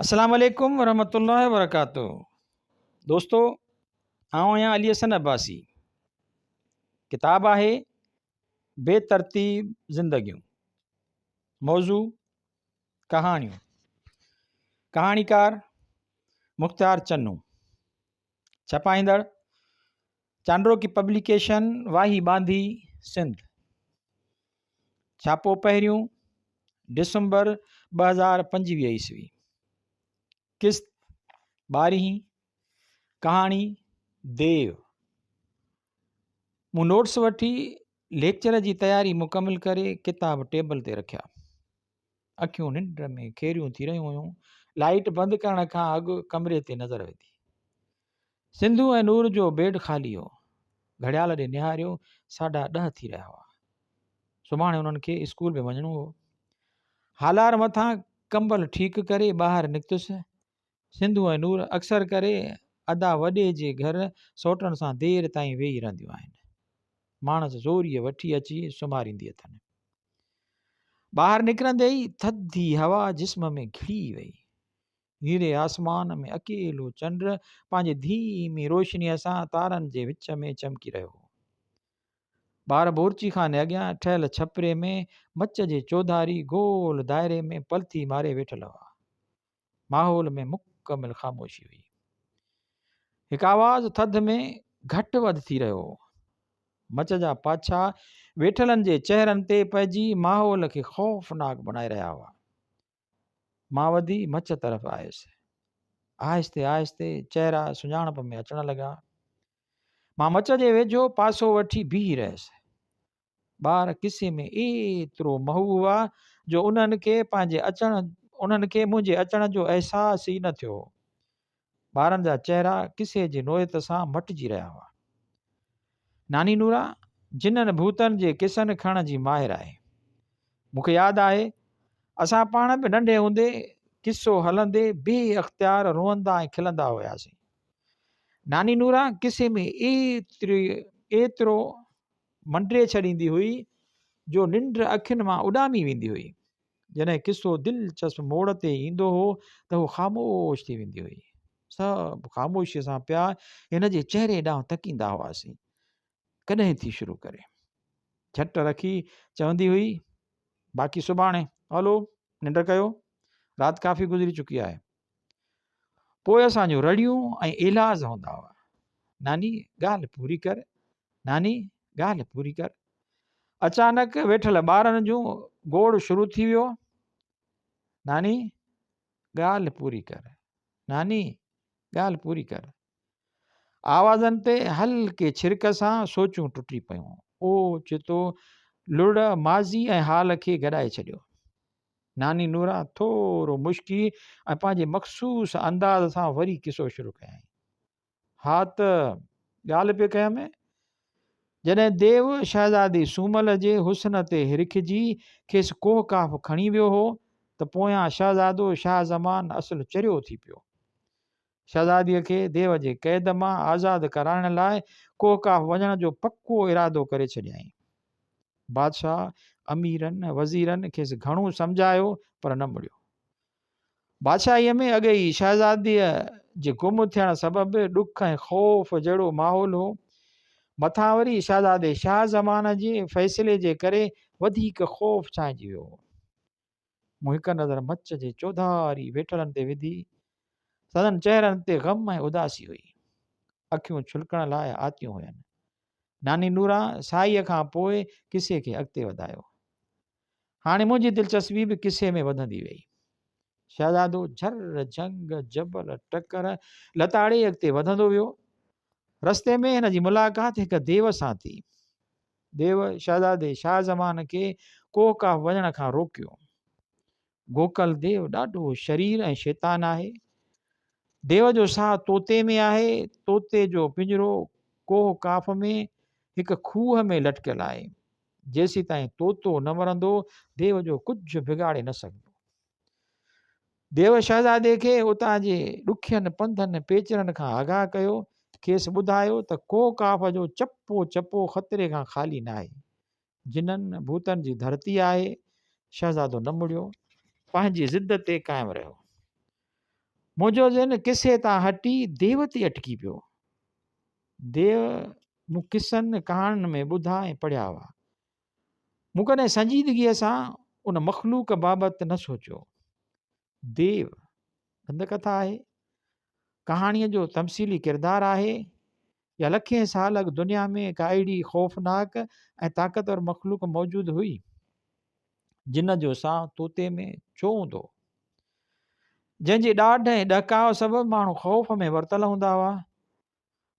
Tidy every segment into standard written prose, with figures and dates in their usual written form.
السلام عليڪم ورحمة الله وبرڪاته دوستو آئون آهيان علي حسن عباسي ڪتاب آهي بي ترتيب زندگيون موضوع ڪهاڻيون ڪهاڻيڪار مختيار چنو ڇپائيندڙ چانڊروڪي پبليڪيشن واهي ٻانڌي سنڌ ڇاپو پهريون ڊسمبر 2025 عيسوي قسط ٻارهين ڪهاڻي ديو مون نوٽس وٺي ليڪچر جي تياري مڪمل ڪري ڪتاب ٽيبل تي رکيا اکيون ننڊ ۾ کيريون ٿي رهيون هيون. لائيٽ بند ڪرڻ کان اڳ ڪمري تي نظر وڌي. سنڌو ۽ نور جو بيڊ خالي هو. گهڙيال ڏي نهاريو، ساڍا ڏهه ٿي رهيا هئا. سڀاڻي انهن کي اسڪول به وڃڻو هو. هالار مٿان ڪمبل ٺيڪ ڪري ٻاهر نڪتس. سنڌو ۽ نور اڪثر ڪري ادا وڏي جي گهر سئوٽن سان دير تائين ويهي رهنديون آهن. ماڻس زوريء وٺي اچي سمهاريندي اٿن. ٻاهر نڪرندي ئي ٿڌي هوا جسم ۾ گهڙي وئي. نيري آسمان ۾ اڪيلو چنڊ پنهنجي ڌيمي روشنيء سان تارن جي وچ ۾ چمڪي رهيو هو. ٻار بورچي خاني اڳيان ٺهيل ڇپري ۾ مچ جي چوڌاري گول دائري ۾ پلٿي ماري ويٺل هئا. ماحول ۾ مڪمل خاموشي هئي. هڪ آواز ٿڌ ۾ گهٽ وڌ ٿي رهيو هو. مچ جا پاڇا ويٺلن جي چهرن تي پئجي ماحول کي خوفناڪ بڻائي رهيا هئا. مان وڌي مچ طرف آيس. آهستي آهستي چهرا سڃاڻپ ۾ اچڻ لڳا. مان مچ جي ويجهو پاسو وٺي بيهي رهيس. ٻار قصي ۾ ايترو محو هئا جو انهن کي پنهنجي اچڻ انهن کي منهنجي اچڻ جو احساس ئي نه ٿيو هو. ٻارن جا چهرا قصي جي نوعيت سان مٽجي رهيا هئا. ناني نورا جنن ڀوتن جي قصن کڻڻ جي ماهر آهي. مون کي ياد آهي اسان پاڻ به ننڍي هوندي قصو هلندي بي اختيار روئندا ۽ کلندا هياسين. ناني نورا قصي ۾ ايتري ايترو منڊي ڇڏيندي هئي جو ننڊ اکين مان اڏامي ويندي هئي. جڏهن قصو دلچسپ موڙ تي ايندو هو ته هوء خاموش ٿي ويندي هئي. سڀ خاموشيء سان پيا هن جي چهري ڏانهن تڪيندا هئاسين. ڪڏهن ٿي شروع ڪري. جهٽ رکي چوندي هئي، باقي سڀاڻي. هلو، ننڊ ڪيو. رات ڪافي گذري چڪي آهي. پوء اسان جون رڙيون ۽ ايلاز هوندا هئا. ناني، ڳالهه پوري ڪر. ناني، ڳالهه پوري ڪر. اچانڪ ويٺل ٻارن جون گوڙ شروع ٿي ويو. ناني، ڳالهه پوري ڪر. ناني، ڳالهه پوري ڪر. آوازن تي هلڪي ڇرڪ سان سوچون ٽٽي پيون. اوچتو لڙ ماضي ۽ حال کي گڏائي ڇڏيو. ناني نوران ٿورو مشڪي ۽ پنهنجي مخصوص انداز سان وري قصو شروع ڪيائين. ها ته ڳالهه پئي ڪيم، جڏهن ديو شهزادي سومل جي حسن تي هرکجي کيس ڪوهه ڪاف کڻي ويو هو ته پويان شهزادو شاهه زمان اصل چريو ٿي پيو. شهزاديء کي ديو جي قيد مان آزاد ڪرائڻ لاء ڪوهه ڪاف وڃڻ جو پڪو ارادو ڪري ڇڏيائين. بادشاهه، اميرن، وزيرن کيس گهڻو سمجهايو پر نه مڙيو. بادشاهيء ۾ اڳي ئي شهزاديء جي گم ٿيڻ سبب ڏک ۽ خوف جهڙو ماحول هو. مٿان وري شهزادي شاهه زمان جي فيصلي جي ڪري وڌيڪ خوف ڇانئجي ويو هو. مون هڪ نظر مچ جي چوڌاري ويٺلن تي وڌي. سندن چهرن تي غم ۽ اداسي هئي. اکيون ڇلڪڻ لاء آتيون هين. ناني نوران سائيء کان پوء قصي کي اڳتي وڌايو. هاڻي منهنجي دلچسپي به قصي ۾ وڌندي ويئي. شهزادو جھر، جھنگ، جبل، ٽڪر لتاڙي اڳتي وڌندو ويو. رستي ۾ هن جي ملاقات هڪ ديو سان ٿي. ديو شهزادي شاهه زمان کي ڪوهه ڪاف وڃڻ کان روڪيو. گوڪل ديو ڏاڍو شرير ۽ شيطان آهي. ديو جو ساهه طوطي ۾ آهي. طوطي جو پڃرو ڪوهه ڪاف ۾ هڪ کوهه ۾ لٽڪيل آهي. جيسيتائين طوطو نه مرندو، ديو جو ڪجهه بگاڙي نه سگهندو. ديو شهزادي کي اتان جي ڏکين پنڌن پيچرن کان آگاهه ڪيو، کيس ٻڌايو ته ڪوهه ڪاف جو چپو چپو خطري کان خالي ناهي. جنن ڀوتن جي ڌرتي آهي. شهزادو نه مڙيو، پنهنجي ضد تي قائم رهيو. منهنجو ذهن قصي تان هٽي ديو تي اٽڪي پيو. ديو مون قصن ڪهاڻين ۾ ٻڌا ۽ پڙهيا هئا. مون ڪڏهن سنجيدگيء سان ان مخلوق بابت نه سوچيو. ديو ڏندڪٿا آهي، ڪهاڻيء جو تمثيلي ڪردار آهي يا لکين سال اڳ دنيا ۾ ڪا اهڙي خوفناڪ ۽ طاقتور مخلوق موجود هئي، جن جو ساهه طوطي ۾ ڇو هوندو هو؟ جنهن جي ڏاڍ ۽ ڏهڪاء سبب ماڻهو خوف ۾ ورتل هوندا هئا.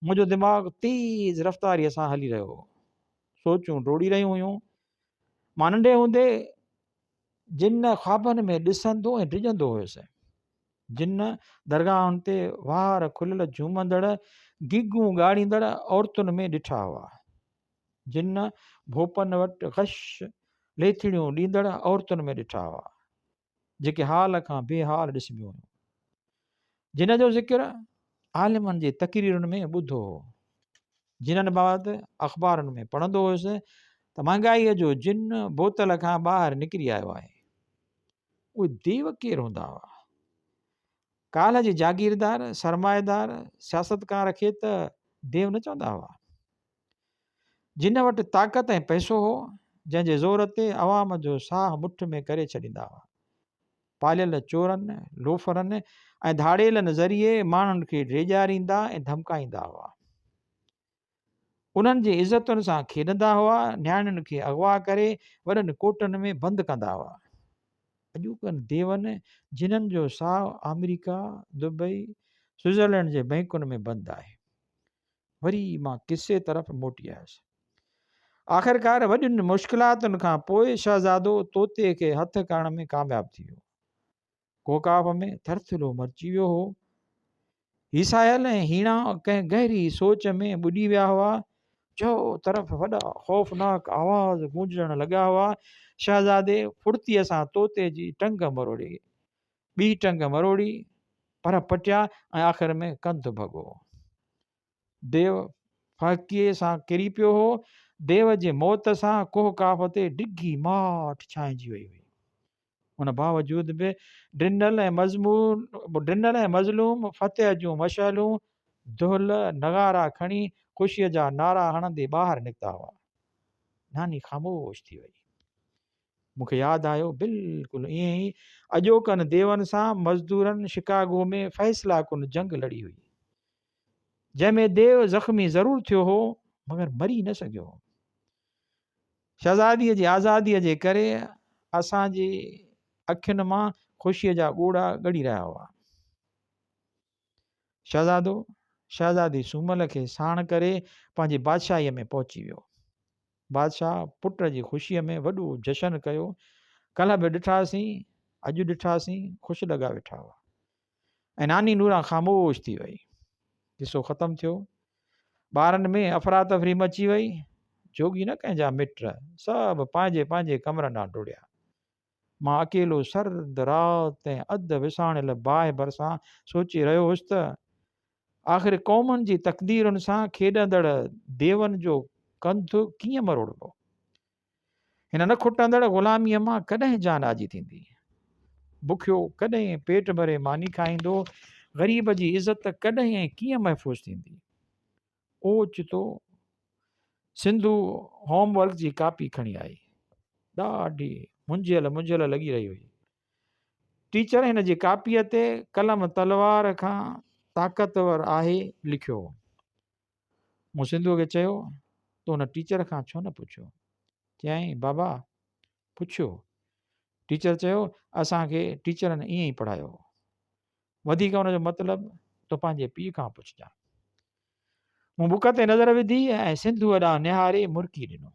منهنجو دماغ تيز رفتاريء سان هلي رهيو هو. سوچون ڊوڙي رهيون هيون. مان ننڍي هوندي جن خوابن ۾ ڏسندو ۽ ڊڄندو هيس. جن درگاهن تي وار کليل جهومندڙ، گيگون ڳاڙيندڙ عورتن ۾ ڏٺا هئا. جن ڀوپن وٽ غش ليٿڙيون ڏيندڙ عورتن ۾ ڏٺا هئا. جيڪي حال کان بي حال ڏسبيون هيون. جن جو ذڪر عالمن جي تقريرن ۾ ٻڌو هو. جنن بابت اخبارن ۾ پڙهندو هيس ته مهانگائيء جو جن بوتل کان ٻاهر نڪري آيو آهي. اهي ديو ڪير هوندا هئا؟ ڪالهه جي جاگيردار، سرمائيدار، سياستڪار کي ته ديو نه چوندا هئا. جن وٽ طاقت ۽ پئسو هو، جنهن جي زور تي عوام جو ساهه مٺ ۾ ڪري ڇڏيندا هئا. پاليل چورن، لوفرن ۽ ڌاڙيلن ذريعي ماڻهن کي ڊيڄاريندا ۽ ڌمڪائيندا هئا. انهن جي عزتن سان کيڏندا هئا، نياڻين کي اغوا ڪري وڏن ڪوٽن ۾ بند ڪندا هئا. اڄوڪن ديون جنن جو ساهه آمريڪا، دبئي، سوئٽزرلينڊ جي بئنڪن ۾ بند آهي. وري مان قصي طرف موٽي آيس. آخرڪار وڏين مشڪلاتن کان پوء شهزادو طوطي کي هٿ ڪرڻ ۾ ڪامياب ٿي ويو. ڪوڪاف ۾ ٿرٿلو مرچي ويو هو. هيسايل ۽ هيڻا ڪنهن گهري سوچ ۾ ٻڏي ويا هئا. چؤ طرف وڏا خوفناڪ آواز گونجڻ لڳا هئا. شهزادي ڦڙتيء سان طوطي جي ٽنگ مروڙي. ٻي ٽنگ مروڙي، پر پٽيا ۽ آخر ۾ ڪنڌ ڀڳو. ديو ڦهڪي سان ڪري پيو هو. ديو جي موت سان ڪوهه قاف تي ڊگهي ماٺ ڇانئجي وئي هئي. ان باوجود به ڊنل ۽ ڊنل ۽ مظلوم فتح جون مشعلون، دهل، نغارا کڻي خوشيء جا نعرا هڻندي ٻاهر نڪتا هئا. ناني خاموش ٿي وئي. مون کي ياد آيو، بلڪل ائين ئي اڄوڪن ديون سان مزدورن شڪاگو ۾ فيصله ڪن جنگ لڙي هئي، جنهن ۾ ديو زخمي ضرور ٿيو هو، مگر مري نه سگهيو هو. شهزاديء جي آزاديء جي ڪري اسان جي اکين مان خوشيء جا ڳوڙها ڳڙي رهيا هئا. شهزادو، شهزادي سومل کي ساڻ ڪري پنهنجي بادشاهيء ۾ پهچي ويو. بادشاهه پٽ جي خوشيء ۾ وڏو جشن ڪيو. ڪلهه به ڏٺاسين، اڄ ڏٺاسين، خوش لڳا ويٺا هئا. ۽ ناني نوران خاموش ٿي وئي. قصو ختم ٿيو. ٻارن ۾ افراتفري مچي وئي. جوڳي نه ڪنهن جا مٽ، سڀ پنهنجي پنهنجي ڪمرن ڏانهن ڊوڙيا. مان اڪيلو سرد رات ۽ اڌ وساڻيل باهه ڀرسان سوچي رهيو هوس ته آخر قومن جي تقديرن سان کيڏندڙ ديون جو ڪنڌ ڪيئن مروڙبو؟ هن نه کٽندڙ غلاميء مان ڪڏهن جان آجي ٿيندي؟ بکيو ڪڏهن پيٽ ڀري ماني کائيندو؟ غريب جي عزت ڪڏهن ۽ ڪيئن محفوظ ٿيندي؟ اوچتو سنڌو هوم ورڪ جي ڪاپي کڻي آئي. ڏاڍي منجهيل منجهيل لڳي رهي هئي. ٽيچر هن جي ڪاپيء تي قلم تلوار کان طاقتور آهي لکيو هو. مون سنڌوء کي چيو، تو هن ٽيچر کان ڇو نه پڇيو؟ چيائين، بابا، پڇيو. ٽيچر چيو، اسان کي ٽيچرن ائين ئي پڙهايو هو. وڌيڪ ان جو مطلب تون پنهنجي پيء کان پڇجان. مون بڪ تي نظر وڌي ۽ سنڌوء ڏانهن نهاري مرڪي ڏنو.